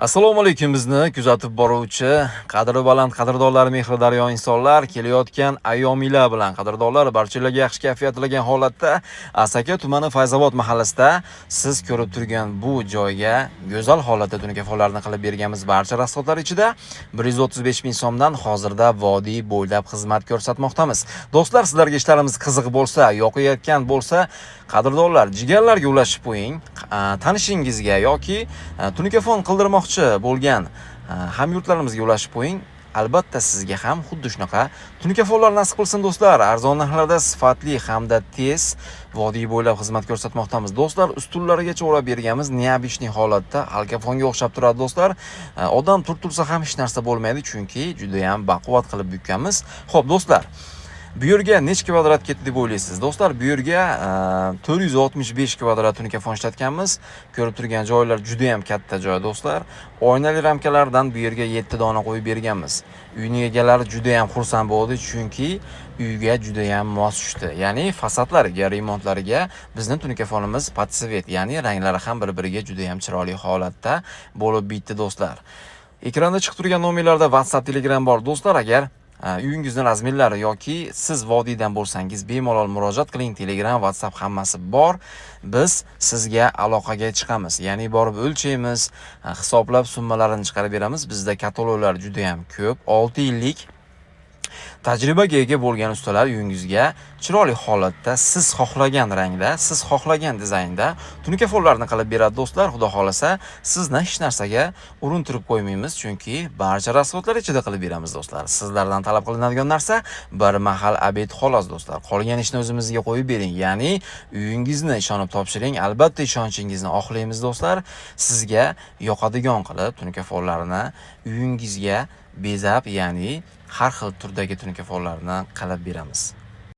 Assalomu alaykum, bizni kuzatib boruvchi qadri baland qadrdonlar, mehri daryo insonlar, kelayotgan ayyomiylar bilan qadrdonlar, barchalarga yaxshi kayfiyat tilagan holatda Asaka tumani Fayzobod mahallasida siz ko'rib turgan bu joyga go'zal holatda tunkafonlarni qilib berganmiz. Barcha rasxodlar ichida 135 ming so'mdan hozirda vodiy bo'ylab xizmat ko'rsatmoqdamiz. Do'stlar, sizlarga ishlarimiz qiziq bo'lsa, yoqayotgan bo'lsa, qadrdonlar, jigarlarga ulashib qo'ying. Tanishingizga yoki tunikafon qildirmoqchi bo'lgan hamyurtlarimizga ulashib qo'ying. Albatta sizga ham xuddi shunaqa tunikafonlar nasib qilsin, do'stlar. Arzon narxlarda sifatli hamda tez vodiy bo'ylab xizmat ko'rsatmoqdamiz. Do'stlar, ustullarigacha o'rab berganmiz, необычный holatda alkafonga o'xshab turadi, do'stlar. Odam turtilsa ham hech narsa bo'lmaydi, chunki juda ham baquvvat qilib bukkanmiz. Xo'p, do'stlar, bu yerga necha kvadrat ketdi deb o'ylaysiz? Do'stlar, bu yerga 465 kvadrat tunikafon ishlatganmiz. Ko'rib turgan joylar juda ham katta joy, do'stlar. Oynali ramkalardan bu yerga 7 dona qo'yib berganmiz. Uyning egalari juda ham xursand bo'ldi, chunki uyga juda ham mos tushdi. Ya'ni fasadlariga, remontlariga bizni tunikafonimiz под цвет, ya'ni ranglari ham bir-biriga juda ham chiroyli holatda bo'lib bitdi, do'stlar. Ekranda chiqib turgan nomerlarda WhatsApp, Telegram bor, do'stlar. Agar uyingizni razmerlari yoki siz vodiydan bo'lsangiz, bemalol murojaat qiling. Telegram, WhatsApp hammasi bor. Biz sizga aloqaga chiqamiz. Ya'ni borib o'lchaymiz, hisoblab summalarini chiqarib beramiz. Bizda kataloglar juda ham ko'p. 6 yillik tajribaga ega bo'lgan ustalar uyingizga chiroyli holatda, siz xohlagan rangda, siz xohlagan dizaynda tunikafonlarni qilib beradi, do'stlar. Xudo xohlasa, sizni hech narsaga urintirib qo'ymaymiz, chunki barcha rasxodlar ichida qilib beramiz, do'stlar. Sizlardan talab qilinadigan narsa bir mahal обед xolos, do'stlar. Qolgan ishni o'zimizga qo'yib bering, ya'ni uyingizni ishonib topshiring. Albatta ishonchingizni oqlaymiz, do'stlar. Sizga yoqadigan qilib tunikafonlarni uyingizga bezab, ya'ni har xil turdagi tunikafonlarni qilib beramiz.